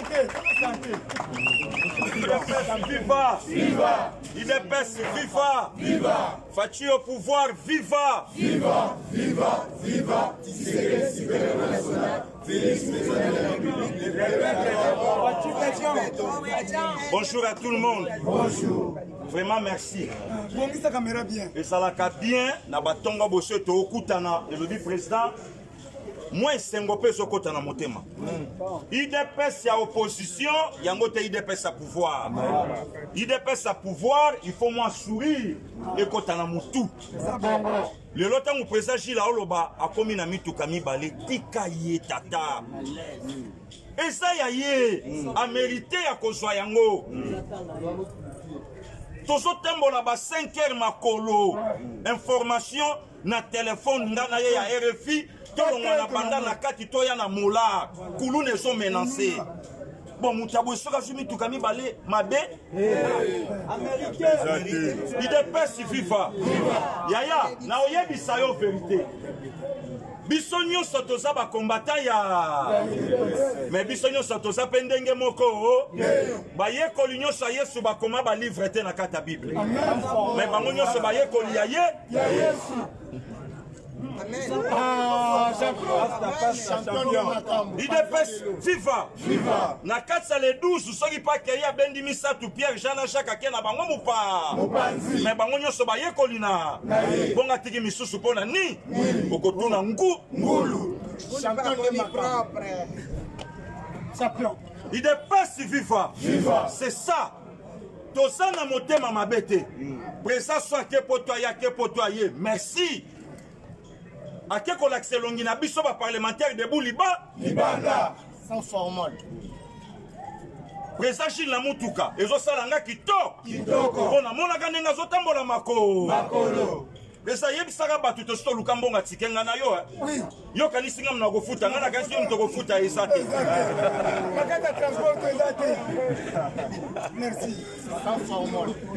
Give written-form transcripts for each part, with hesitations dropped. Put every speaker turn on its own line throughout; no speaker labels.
UDPS viva!
Viva!
UDPS viva!
Viva!
Fatshi au pouvoir viva!
Viva! Viva! Viva! Tshisekedi supérieur national, Félix président de la République, le peuple d'abord.
Bonjour à tout le monde.
Bonjour.
Vraiment merci.
Bongisa caméra bien.
Ezalaka bien na batongo boso tokutana elobi président mwa esengo mpe ezokota na motema. UDPS ya opposition yango te UDPS ya pouvoir. UDPS ya pouvoir il faut mwa sourire ekota na mutu. Lelo ntango président Gilles aoloba akomi na mituka mibale, tika ye tata, eza ya ye, amerite ya kozwa yango. Tozotambola ba 5 heures makolo, information na telefone nga na ye ya RFI, tolongwa na banda na kati toya na molar kuluna ezomenance. Bon, moto ya boye soki azwi mituka mibale mabe, UDPS viva. Yaya, na oyebisa yo verité, biso nyonso toza bakombata ya me biso nyonso toza mpe ndenge moko. Bayekoli nyonso ya Yesu bakoma balivre te na kati ya Bible, me bango nyonso bayekoli ya ye. UDPS viva. Na kati ya le 12 soki mpe akei abendi misato Pierre, Jean na Jacques, ake na bango mopa, me bango nyonso bayekoli na bongo atiki misusu mpo na ni okotuna ngu
ngulu.
UDPS viva. C'est ça, toza na motema mabe te. Président so ake poto, aye ake poto, aye merci, ake kolakisa elongi na biso baparlementaire debout liba
libanda sans formol.
Président Gilles na mutuka ezosala nga kitoko
kitoko
mpo namonaka ndenge azotambola
makolo.
Eza yebisaka bato tosi toluka mbongo atike nga na yo. Yokanisi nga na kofuta, nga nakanisi yo moto kofuta eza te.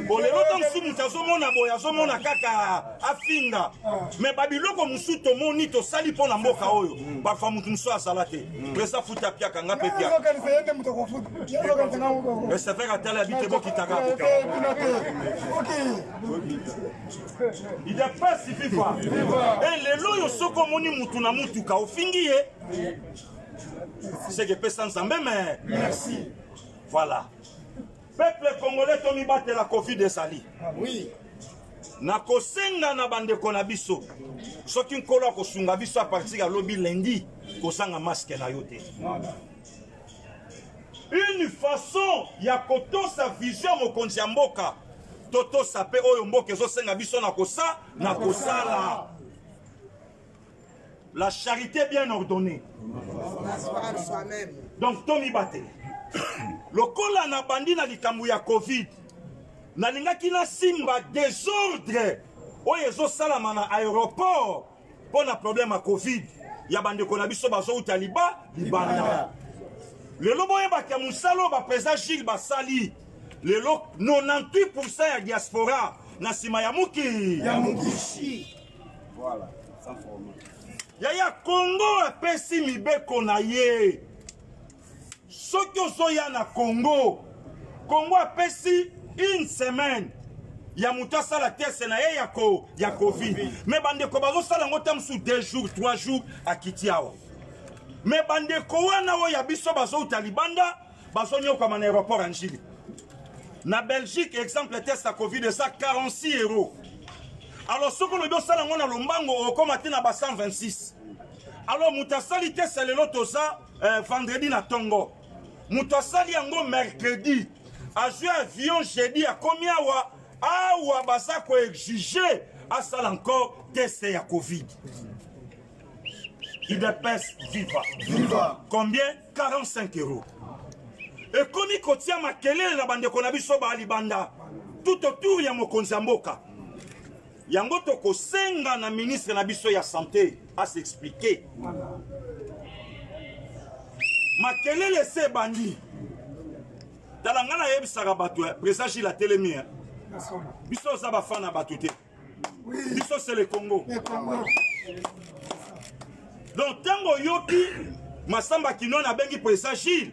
Bo lelo ntango mosusu moto azomona boye, azomona kaka afinga, me babiloko mosusu tomoni tosali mpo na mboka oyo, parfois moto mosusu azala te. Président futa piaka, nga mpe piaka. Receveur atala ya bite bokitaka. UDPS viva. E lelo oyo soki omoni mutu na mutuka ofingi ye, seke epesa Nzambe me
merci.
Voilà, peuple congolais, tomibatela, Covid ezali. Nakosenga na bandeko na biso, soki Nkolo akosunga biso, a partir ya lobi lundi, kozanga masque na yo te. Une façon ya kotosa vision mokonzi ya mboka, totosa mpe oyo mboka ezosenga biso na kosa na kosala la charité bien ordonnée. Donc tomibatela. Lokola nabandi na likambo ya Covid, nalingaki nasimba désordre oyo ezosalama na aéroport mpo na problème ya Covid ya bandeko na biso bazouta liba libanda. Lelo boyebaka mosala oyo baprésident Gilles basali, lelo 98 ya diaspora na nsima ya muki
ya mukishi.
Voilà, yaya, Congo apesi mibeko na ye. Soki ozoya na Congo, Congo apesi une semaine ya moto asala test na ye ya Covid. Me bandeko bazosala yango ta mosusu 2 jours, 3 jours, akiti awa. Me bandeko wana oyo ya biso bazouta libanda bazonyokama na aéroport ya Njili na Belgique. Exemple, test ya Covid eza 46 euros. Alors soki olobi osala yango na lombango, okóma te na ba 126. Alors moto asali test lelo, toza vendredi na ntongo, moto asali yango mercredi, azwi avion jeudi, akomi awa. Awa baza koexige asala encore test ya Covid. UDPS viva.
Viva.
Combien? 45 euros. Ekomi kotia makelele na bandeko na biso baa libanda tout autour ya mokonzi ya mboka. Yango tokosenga na ministre na biso ya santé as'expliquer. Makelele ese ebandi. Tala, ngai nayebisaka bato, président Gilles atelemi. Biso oza bafan na bato te, biso c'est le Congo. Donc ntango oyoki Masamba Kinoni abengi président Gilles,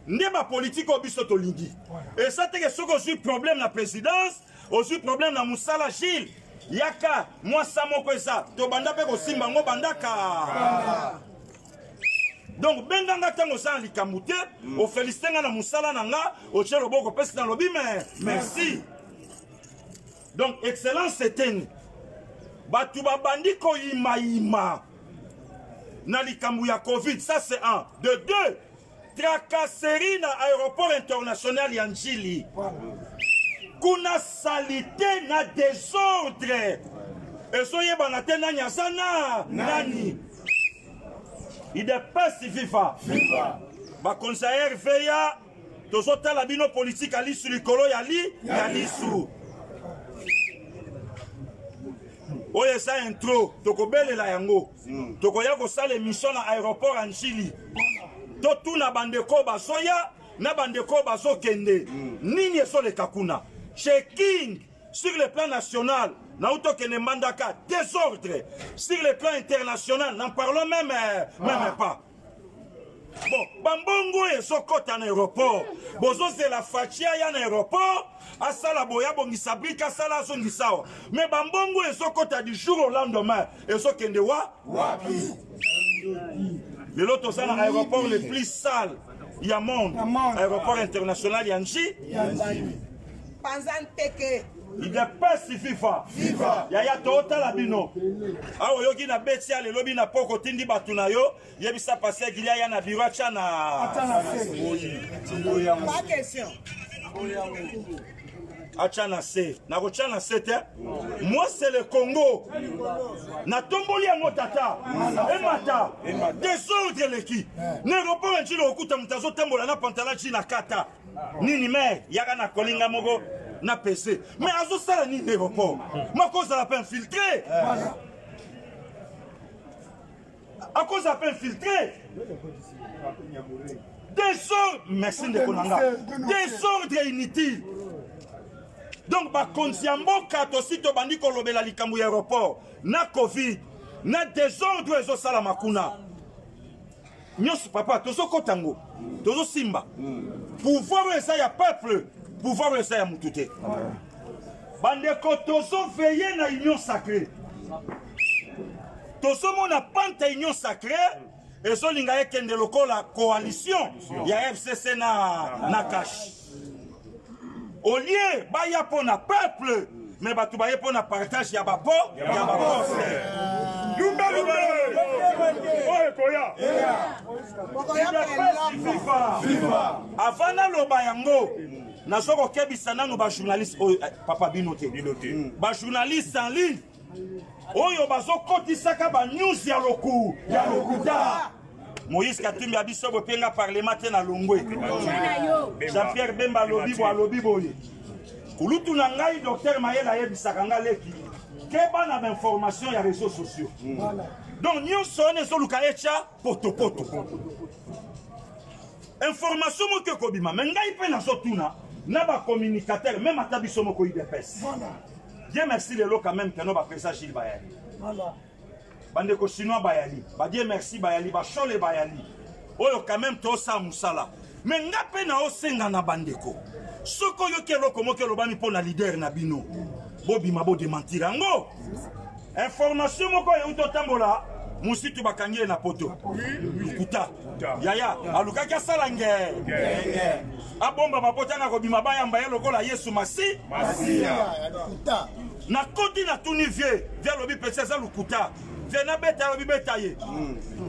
Nde ba politique oyo biso tolingi. Eza te ke soki ozwi problème na présidence, ozwi problème na musala Gilles, yaka mwasa moko eza tobanda mpe kosimba yango bandaka. Donc benga nga ntango oza na likambo te, ofelisite nga na mosala na nga, otie loboko opesi na lobi me merci. Donc excellence eteni bato babandi koyimayima na likambo ya covid, ça c'est un. De deux, tracasserie na aéroport international ya Njili, kuna salite na désordre ezoyebana te nani aza na nani. Idepesi viva bakonzi ya RVA, tozotala bino politike ya lisu likolo ya li ya lisu. Oyo eza intro, tokobelela yango. Tokoya kosala émission na aéroport ya Njili, totuna bandeko bazoya na bandeko bazokende, nini ezoleka kuna. Checking sur le plan national, nauti okende Mbandaka, désordre. Sur le plan international, n'en parlons même, même pas. Bon, bambongo ezokɔta na aéroport, bozozela Fatshi aya na aéroport, asala boye, abongisa brike, asala, azongisa awa, mais bambongo ezokɔta du jour au lendemain, ezokende wa wapi? Lelo toza na aéroport le plus sale ya monde, aéroport international ya Nji.
Panza nteke.
Idepesi fifa yaya, tootala bino awa. Oyoki na beti ya lelo, bina poko otindi bato na yo, yebisa paster Gili aya na biro, atya na
Pas question.
Atya na se, nakotya na se te. Moi, c'est le Congo, natomboli yango tata, emata. Désordre eleki na aéroport ya Njili, okuta moto azotambola na pantalon ji na kata nini. Me yaka na kolinga moko na pc, mais azosala nini na aéroport? Makozala mpe infiltré, akozala mpe infiltré. Désordre, merci ndeko na nga, désordre inutile. Donc bakonzi ya mboka, tosi tobandi kolobela likambo ya aéroport na covid na désordre ezosalama kuna nyonso. Papa, tozokɔta yango, tozosimba pouvoir oyo eza ya peuple, pouvoir oyo eza ya mutu te. Bandeko, tozoveye na union sacrée, tozomona pante union sacrée ezolinga ekende lokola coalition ya FCC na CACH. Au lieu baya mpo na peuple, mais bato baye mpo na partage ya baposte.
Lumbe lumbe oyo ekoya.
Viva! Avant naloba yango, nazo kokebisa nano bajournaliste oyo, papa, bino te, bajournaliste en ligne oyo bazokotisaka banews ya loku ya lokuta. Moïse Katumbi abiso bopenga parlement te na longwe. Jean-Pierre Bemba alobi bo alobi boye. Kulutu na ngai docteur Mayele ayebisaka nga: leki, keba na bainformation ya réseaux sociaux. Donc nyonso wana ezoluka etya potopoto, information moko ekobima. Me ngai mpe nazotuna na bacommunicateur, même ata biso moko UDPS. Dieu merci, lelo quand même keno baprésident Gilles bayali, bandeko chinois bayali, badie merci bayali, bashole bayali, oyo quand même tosala mosala. Me nga mpe naosenga na bandeko, soki oyoki eloko moko elobami mpo na leader na bino, bobima bodémentir yango. Information moko euti otambola, Musitu bakangi ye na poto, lukuta. Yaya alukaki asala nge abomba mapota kobima, bayamba ye lokola Yesu Masi. Nakoti, natuni vieux, vieux alobi pesi eza lukuta. Vieux nabeta, alobi beta ye.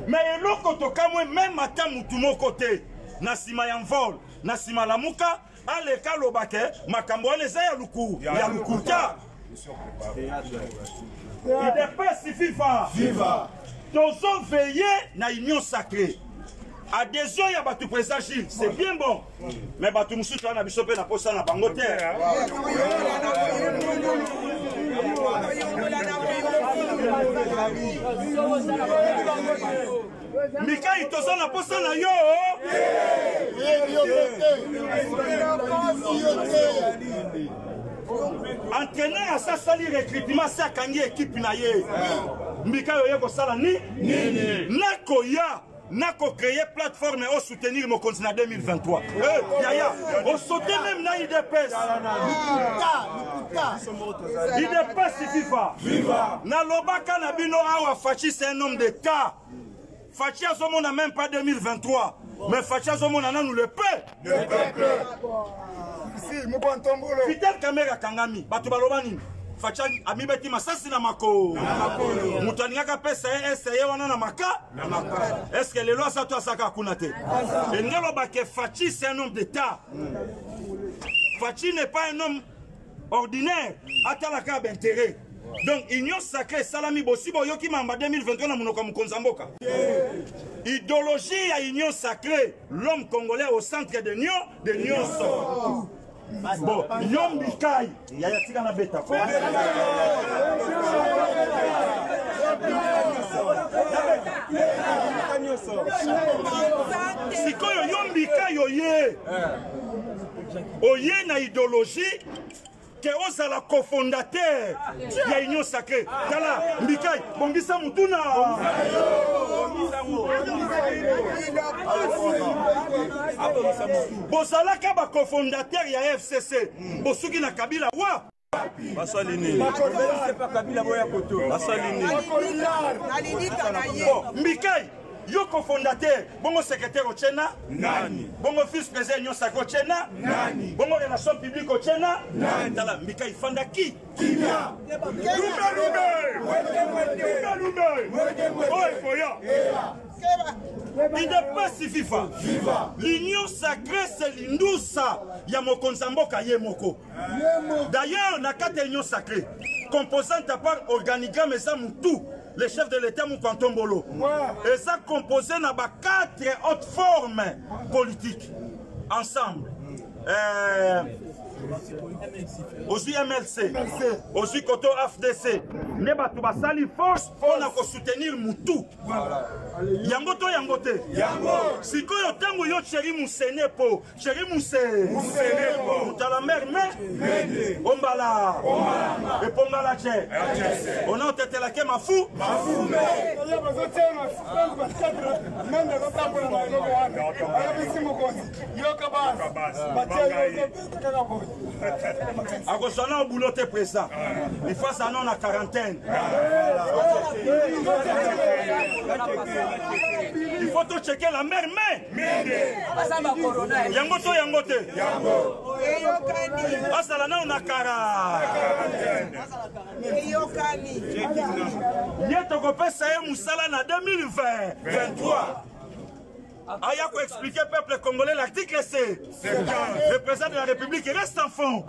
Mais eloko tokamwe, même ata mutu moko te na nsima ya Envol, na nsima Lamuka, aleka aloba ke makambo wana eza ya luku ya lukuta. UDPS viva!
Viva!
Tozoveye na union sacrée, adhésion ya bato président Gilles, c'est bien bon, mais bato mosusu wana biso mpe na posa na bango te. Mikai, toza na posa na yo. Entraîneur asasali recrutement, asi akangi équipe na ye. Mikai oye kosala ni nakoya. Nako créer plateforme o soutenir mokonzi na 2023. Eh, yaya, osote même na UDPS. UDPS viva. Nalobaka na bino awa, Fatshi c'est un homme d'État. Fatshi azomona même pas 2023. Mais Fatshi azomona nanu le peuple.
Le peuple.
Si, Mukwantombolo.
Vital Kamerhe akangami, bato baloba nini? Fatshi amibeti masasi na makolo. Moto alingaka apesa ye ese ye wana na maka. Est-ce que lelo aza to azaka kuna te? Elingi aloba ke Fatshi c'est un homme d'État. Fatshi n'est pas un homme ordinaire. Atalaka ba intérêt. Donc union sacrée esalami, bosi boyoki mamba 2023 na monoko ya mokonzi ya mboka. Idéologie ya union sacrée, l'homme congolais au centre de nio de nyonso. Bon, yo mbikai yaya, tika na beta ko. Sikoyo yo mbikai oye oye na idéologie ke ozala cofondateur ya union sacrée. Tala mbikai, bongisa mutuna. Bozalaka bacofondateur ya FCC, bosuki na Kabila wa.
Basali nini? Basali nini?
Nalilika na ye.
Bon, mbikai, yo cofondateur, bongo secrétaire otie na
nani?
Bongo vice président union sacrée otie na
nani?
Bongo relation publique otie na
nani?
Tala mbikai, fanda ki.
Kimia.
Lumbe lumbe lumbe lumbe, oyo ekoya. UDPS viva! L'union sacrée, c'est l'indusa ya mokonzi ya mboka ye moko. D'ailleurs, na kati ya union sacrée, composante à part organigramme eza mutu le chef de l'État Mukwantombolo, eza composé na ba quatre autres formes politiques ensemble. Ozwi MLC, ozwi koto AFDC, nde bato basali force mpona kosoutenir mutu yango to yango te. Sikoyo ntango yo Thierry Musenepo, Thierry Muse Mutala mer me ombala epongala te, ona otetelake mafu.
Oyo bazotia na suspense ba 4 mende azotambola na eloko wana, ayebisi mokonzi yoka basi batia yo ozobeta kaka boye.
Akozwa na obulo te, président, il faut aza nano na quarantaine. Il faut tocheke la mer me yango to yango te.
Eyokani.
Azala nano na kara.
Eyokani.
Ye tokopesa ye mosala na 2020 23, aya koexpliquer peuple congolais l'article C. Le président de la République reste en fond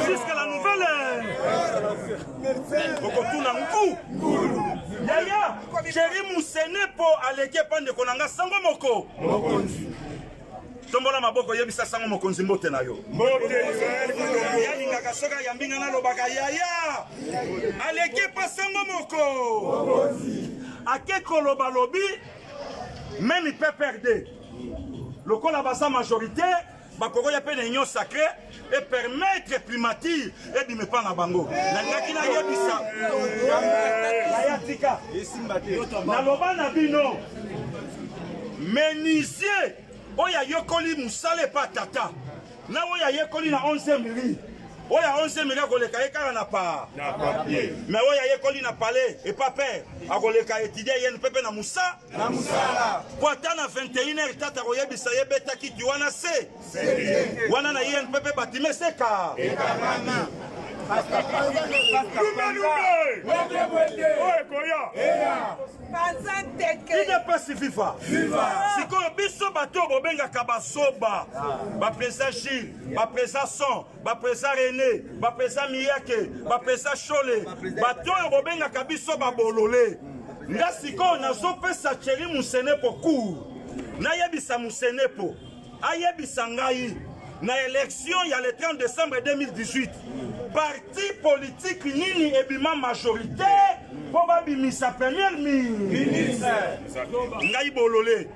jusqu'à la nouvelle. Okotuna nku yaya Thierry Musenepo aleki epa ndeko na nga sango moko. Tombola maboko, yebisa sango mokonzi mbote na yo. Yalingaka soki ayambi nga nalobaka yaya. Aleki epa sango moko, ake koloba lobi même PPRD lokola baza majorité, bakokoya mpe na union sacrée et permettre primature ebima epa na bango. Nalingaki nayebisa naya tika naloba na bino, menuisier oyo ayekoli mosala epa tata na oyo ayekoli na 11e rue, oyo ya 11e rue akoleka ye kaka na pa, mais oyo ayekoli na palais epa père akoleka étudiant ye mpe mpe na musa
Na mosala.
Po ata na 21 heure, tata koyebisa ye beta kiti wana se wana na ye mpe mpe batime eseka.
Ekangama.
Lumbe lumbe, oyo ekoya.
Panza nteke.
UDPS viva! Sikoyo biso bato oyo bobengaka bazoba, baprésident Gilles, baprésident Son, baprésident René, baprésident Miyake, baprésident Shole, bato oyo bobengaka biso babolole, nga sikoyo nazopesa Thierry Musenepo cours. Nayebisa Musenepo ayebisa ngai, na élection ya le 30 décembre 2018, parti politique nini ebima majorité mpo babimisa premier ministre? Ngai bolole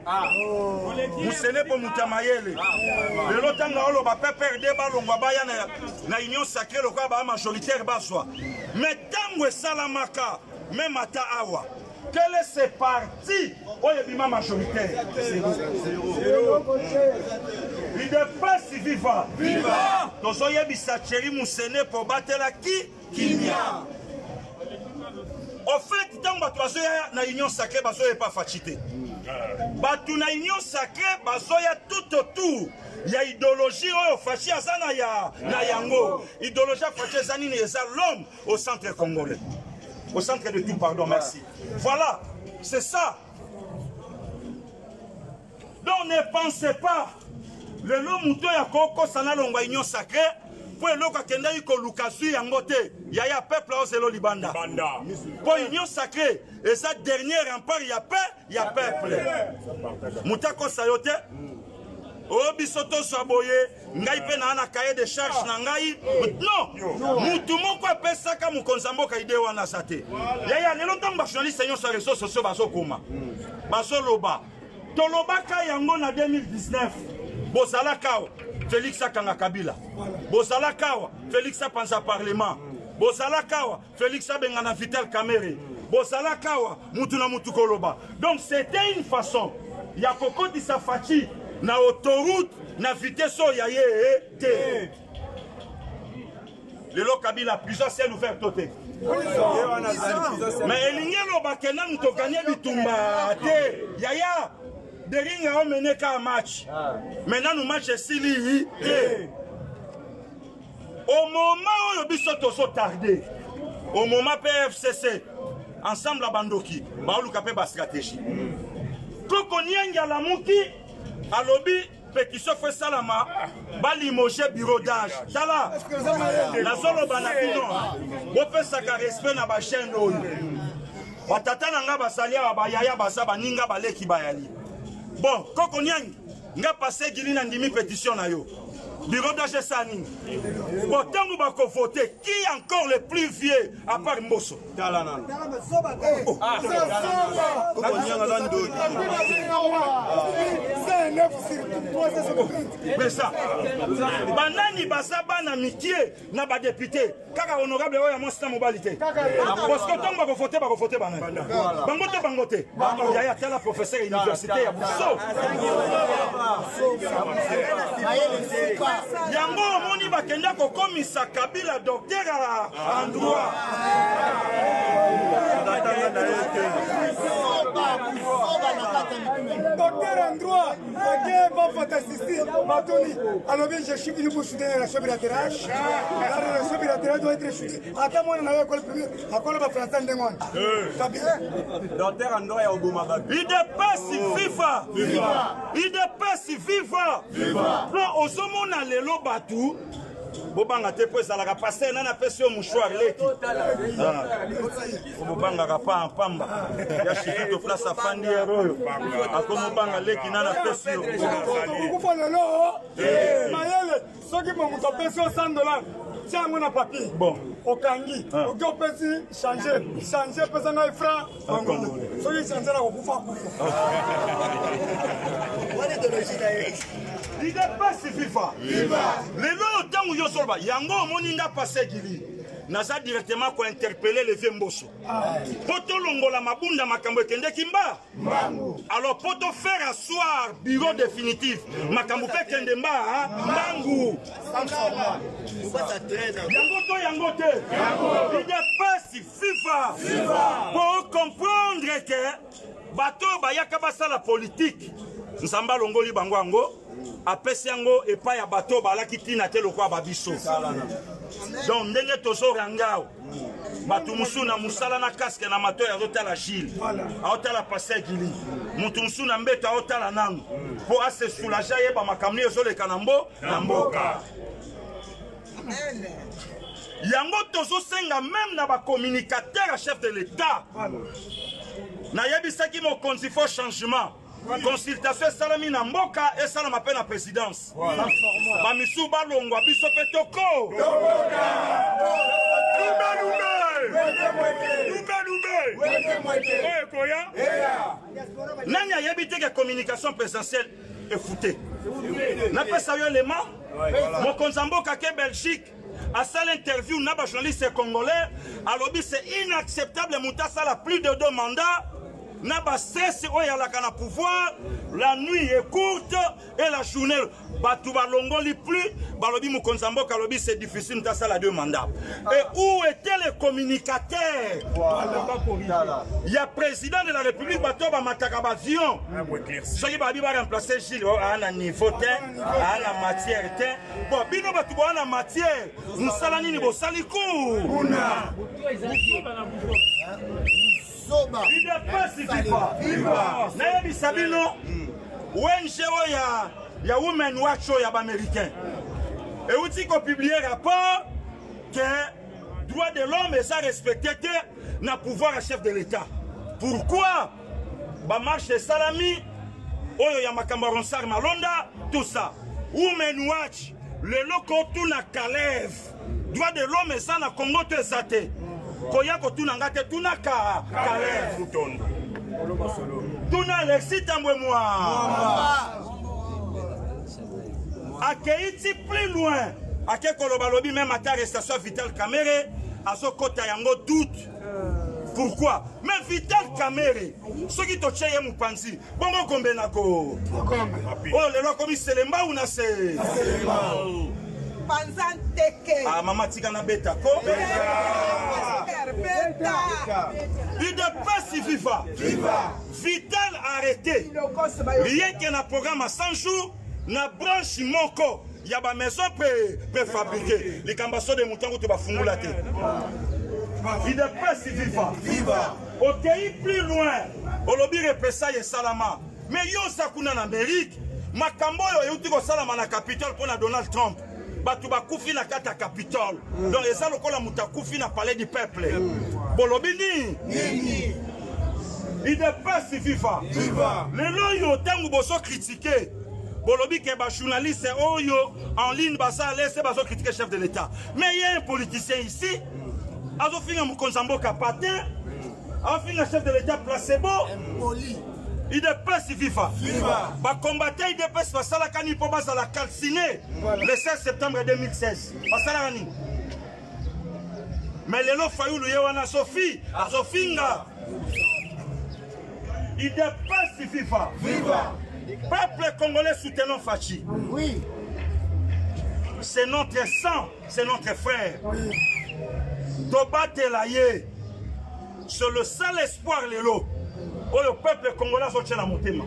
Musenepo, moto ya mayele, lelo ntango aoloba PPRD balongwa baya na union sacrée lokola baya majoritaire bazwa, mais ntango esalamaka même ata awa. Quel est ce parti oyo ebima majoritaire? Udps viva!
Viva!
Tozoyebisa Thierry Musene po batelaki
kimia.
Au fait, ntango bato bazoya na Union Sacrée bazoya epa Fatshi te. Bato na Union Sacrée bazoya tout autour ya idéologie oyo Fatshi aza na ya na yango. Idéologie ya Fatshi eza nini? Eza l'homme au centre congolais. Au centre de tout, pardon, merci. Voilà, c'est ça. Donc ne pensez pas lelo moto oyo akokosa nalongwa Union Sacrée mpo eloko akendaki koluka zwi yango te. Yaya, peuple aozelo libanda mpo Union Sacrée eza dernier rempart ya pe ya peuple. Moto akosa yo te. Oyo biso tozwa boye, ngai mpe naa na cahier de charge na ngai. Non, mutu moko apesaka mokonzi ya mboka ide wana aza te. Yaya, lelo ntango bajournaliste nyonso ya réseau sociaux bazokoma, bazoloba, tolobaka yango na 2019, bozalaka awa Félix akanga Kabila, bozalaka awa Félix apanza parlement, bozalaka awa Félix abengana Vital Kamerhe, bozalaka awa mutu na mutu koloba. Donc c'était une façon ya kokotisa Fatshi na autoroute na vitesse oyo ya ye te. Lelo Kabila prison ciel ouvert to te, mais elingi eloba ke nanu toganye bitumba te. Yaya, Deringa omene ka match, mais nanu match esili te. Au moment oyo biso tozotarde, au moment mpe FCC ensemble ya bandoki baoluka mpe bastratégie, Koko Niangi alamuki, alobi pétition fo esalama balimoge bureau d'âge. Tala, nazoloba na bino, bopesaka respect na bachaîne oyo. Batata na nga bazali awa, bayaya baza, baninga baleki bayali. Bon, Koko Niangi, nga passe Gili na ndimi pétition na yo. Bureau d'âge esa nini? Bon, ntango bakovote, qui encore le plus vieux à part Mboso?
Tala nano. Koko Nianga aza ndoki.
Pesa banani baza bana mikie na badepute? Kaka honorable oyo ya mwasi na mobali te, parce que ntango bakovote, bakovote banani? Bango te, bango te. Yaya, tala professeur ya université ya buso yango omoni bakenda kokomisa Kabila docteur en droit.
Docteur en droit ake bafata sisi batoni, alobi: "Je suis venu pour soutenir la relation bilatérale. La relation bilatérale doit être soutenue." Ata mwana na ye école primaire akoloba français ndenge wana, Kabila.
Docteur en droit ya oboma bato.
UDPS viva! UDPS viva! Po ozomona lelo bato bobanga te, mpo ezalaka paster nani apesi yo mouchoir leki bobangaka pa pamba ya Shikito place afandi ere oyo akomobanga leki nani apesi yo.
Tokokufa lelo. Mayele, soki moto apesi yo 100 dollar, tia yango na papier.
Bon.
Okangi, oki opesi change, change epesa ngai franc congolais. Soki change na kokufa, kufa.
UDPS viva! Lelo oyo ntango yo ozoloba yango, omoni nga passe Gili naza directement kointerpeller le vieux Mboso mpo tolongola mabunda. Makambo ekendeki mba, alors mpo tofaire asseoir bureau définitif, makambo mpe ekende mba mbangu. Yango to yango te. UDPS viva! Po comprendre ke bato oyo bayaka basala politike, Nzambe alongoli bango yango, apesi yango epai ya bato oyo balaki ntina te lokola babiso. Donc ndenge tozoranga awa, bato mosusu na mosala na casque na matoi azotala Gile, aotala paster Gili. Moto mosusu na mbeto aotala nanu mpo ase soulage, ayeba makambo nini ezoleka na mbo na mboka. Yango tozosenga même na bacommunicateur ya chef de l'État. Nayebisaki mokonzi, fo changement consultation esalami na mboka, esalama mpe na présidence. Bamisu balongwa, biso mpe toko
lumbe lumbe lumbe oyo ekoya.
Nani ayebi te ke communication présidentielle efute? Napesa yo elema. Mokonzi ya mboka ke Belgique, asala interview na bajournaliste congolais, alobi: "C'est inacceptable moto asala plus de deux mandats." Na ba stress oyo alaka na pouvoir, la nuit est courte et la journée bato balongoli plus balobi mokonzi ya mboka alobi c'est difficile moto asala deux mandats. Et où était le communicateur ya président de la république? Bato bamataka baavion soki babi baremplace Gilles aa na niveau te, aa na matière te. Bon, bino bato boa na matière, mosala nini bosali kuna? UDPS viva! Nayebisa bino, ONG oyo ya Women Watch oyo ya baaméricain euti kopublier rapport que droit de l'homme eza respecté te na pouvoir ya chef de l'État. Pourquoi bamarche esalami oyo ya makambo ya Ronsard Malonda, tout ça? Women Watch lelo kotuna Kalev, droit de l'homme eza na Congo to eza te? Koya kotuna nga te, tuna ka Kalev, tuna Alexis Tambwe Mwa. Akei ti plus loin, ake koloba, alobi même ata arrestation ya Vital Kamerhe azokɔta yango doute. Pourquoi? Mais Vital Kamerhe, soki totie ye mopanzi bongo, gombe na ko oyo lelo akomi selembau na se.
Panza nteke.
Ah, mama, tika nabeta ko.
Beta.
UDPS viva! Vital arrêté rien que na programme à 100 jours na branche moko ya bamaison préfabriqué, likambo so de motango to bafungula te. UDPS viva! Okei plus loin, olobi représailles esalama, mais yo oza kuna na Amérique. Makambo oyo euti kosalama na Capitole mpo na Donald Trump, bato bakufi na kati ya Capitole, donc eza lokola moto akufi na Palais du Peuple. Bolobi nini? UDPS viva! Lelo oyo ntango bozocritiquer, bolobi ke bajournaliste oyo en ligne baza alese, bazocritiquer chef de l'État, mais ye un politicien ici azofinga mokonzi ya mboka patin, azofinga chef de l'État placebo. UDPS viva! Bacombattants UDPS basalaka nini mpo bazala calciné le 16 septembre 2016? Basalaka nini? Mais lelo Fayulu ye wana sofi azofinga. UDPS viva! Peuple congolais, soutenons Fatshi.
Oui.
C'est notre sang, c'est notre frère. Tobatela ye. C'est le seul espoir lelo oyo peuple congolais azotiela motema.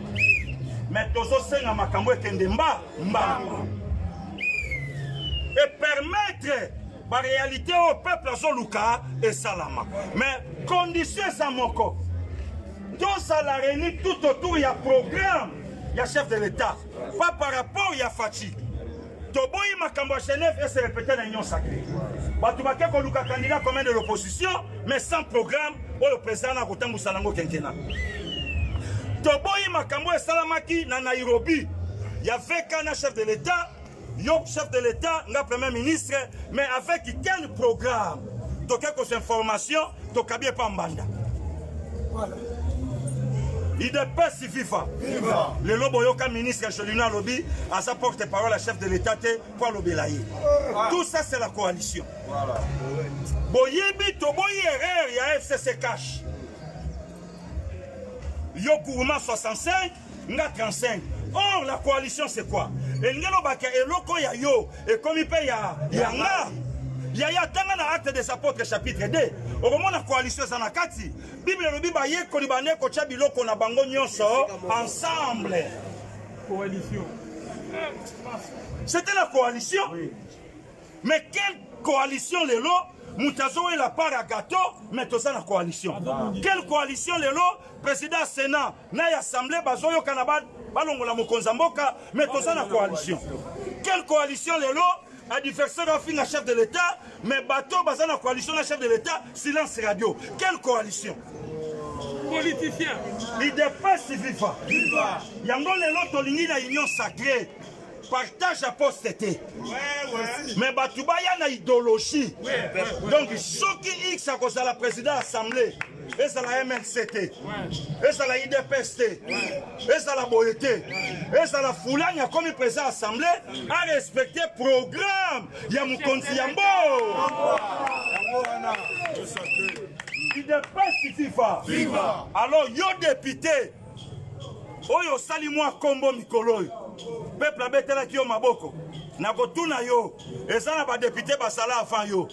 Mais tozosenga makambo ekende mba mbango et permettre baréalité oyo peuple azoluka esalama. Mais condition eza moko: tozala réuni tout autour ya programme ya chef de l'État, pas par rapport ya Fatshi. Toboyi makambo ya Genève ese répété na Union sacrée, bato bake koluka candidat commun de l'opposition mais sans programme oyo président na kotambusa nango quinquennat. Toboyi makambo esalamaki na Nairobi ya VK na chef de l'État, yo chef de l'État, nga premier ministre, mais avec quel programme? Toke kozwa information, tokabi epa mbanda. UDPS viva! Lelo boyoka ministre Jolino alobi aza porte parole ya chef de l'État te mpo alobela ye. Tout ça, c'est la coalition. Boyebi, toboyi erreur ya FCC Cash, yo gourmand 65, nga 35. Or la coalition, c'est quoi? Elingi elobaka eloko ya yo ekomi mpe ya yanga. Yaya, tanga na Acte des Apôtres chapitre 2, okomona coalition eza na kati. Bible elobi bayekoli bande kotya biloko na bango nyonso ensemble.
Coalition.
C'était la coalition, oui. Mais quelle coalition lelo? Moto azowela part ya gâteau, mais toza na coalition. Quelle coalition lelo? Président Sénat na ya Assemblée bazoyokana balongola mokonzi ya mboka, mais toza na coalition. Quelle coalition lelo? Adversaire afinga chef de l'État, mais bato baza na coalition na chef de l'État, silence radio. Quelle coalition?
Politicien.
UDPS viva! Yango lelo tolingi na Union sacrée partage ya poste te, mais bato baya na idéologie. Donc soki X akozala président assemblée, ezala MLC te, ezala UDPS te, ezala boye te, ezala fulani akomi président assemblée, arespecte programme ya mokonzi ya mbo. Udps viva.
Viva.
Alors yo député oyo osali mwa kombo mikolo oyo peuple abetelaki yo maboko nakotuna yo eza na badepute basala avant yo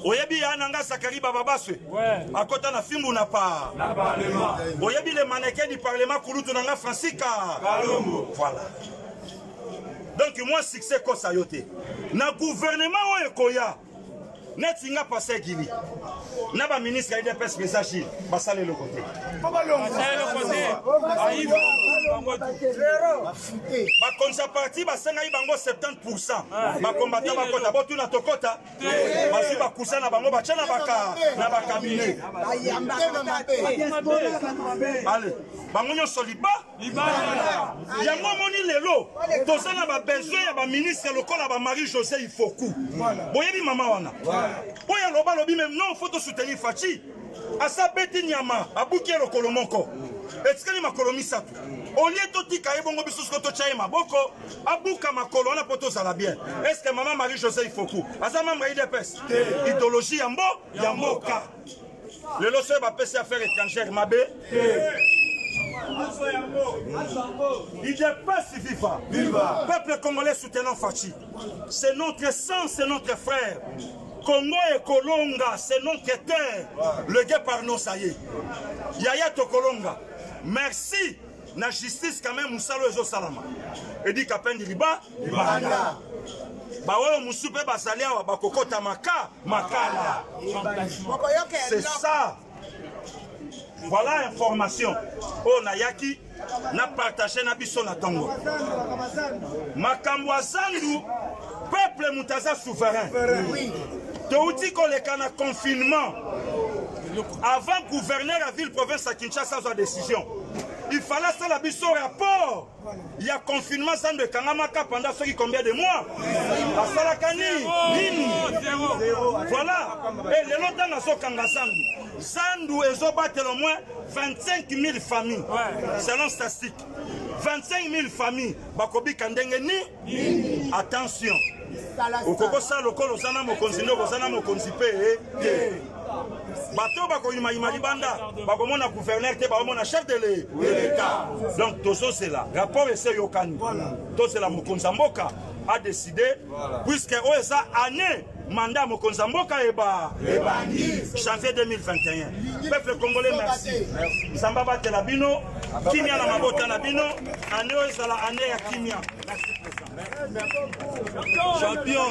oyebi ya na nga zakari bababaswe
Ouais.
akota na fimbu na pa
Na parlement.
oyebi le mannequin du parlement kulutu na nga francisca
Kalombo.
Voilà. Donc moi succès kosa yo te. Na gouvernement oyo ekoya neti nga pasteur Gili na ba ministre ya UDPS président Gilles basala eloko te. Bakonzi ya parti basengaki bango 70% bakombata bakota botuna tokota bazwi bakusa na bango batya na baka na bakabine ale bango nyonso liba yango omoni lelo toza na babesoin ya baministre lokola bamarie josé ifoku boyebi mama wana oyo aloba alobi meme non fo tosoutenir faci asa beti nyama abuki ye lokolo moko etikali makolo misato olie totika ye bongo biso siko totya ye maboko abuka makolo wana mpo tozala bien est ce que mama marie josé ifoku aza membre ya idps idéologie ya mbo ya mboka lelo soki bapesi affaire étrangère mabe idps viva.
Viva.
Peuple congolais soutenant Fachi, c'est notre sang, c'est notre frère. Congo et Kolonga, c'est notre terre. Le guet par nous, ça y est. Yaya Tokolonga. Merci. Na justice quand même, Moussalo Ezo Salama. Edi Kapendi Liba,
Libanda.
baoyo mosusu mpe bazali awa bakokota maka makala c'est ça voilà information oyo nayaki na partage na biso na ntongo makambo ya zandu peuple moto aza souverain touti koleka na confinement avant gouverneur ya ville province ya kinshasa azwa décision il fallait asala biso rapport ya confinement zando ekangamaka pendant soki combien de mois asalaka nini nini voilà e lelo ntango azokanga zandu zandu ezobatela au moins 25 000 familles selon statistique 25 000 familles bakobika ndenge ni attention okoki kosala lokola oza na mokonzi nde okoza na mokonzi mpe te bato oyo bakoyimayima libanda bakomona gouverneur te bakomona chef de l'état donc tozozela rapport ese eyokani tozela mokonzi ya mboka adécide puisque oyo eza année mandat ya mokonzi ya mboka eba janvier 2021 peuple congolais merci nzambe abatela bino kimia na mabota na bino année oyo ezala année ya kimia merci président
Champion.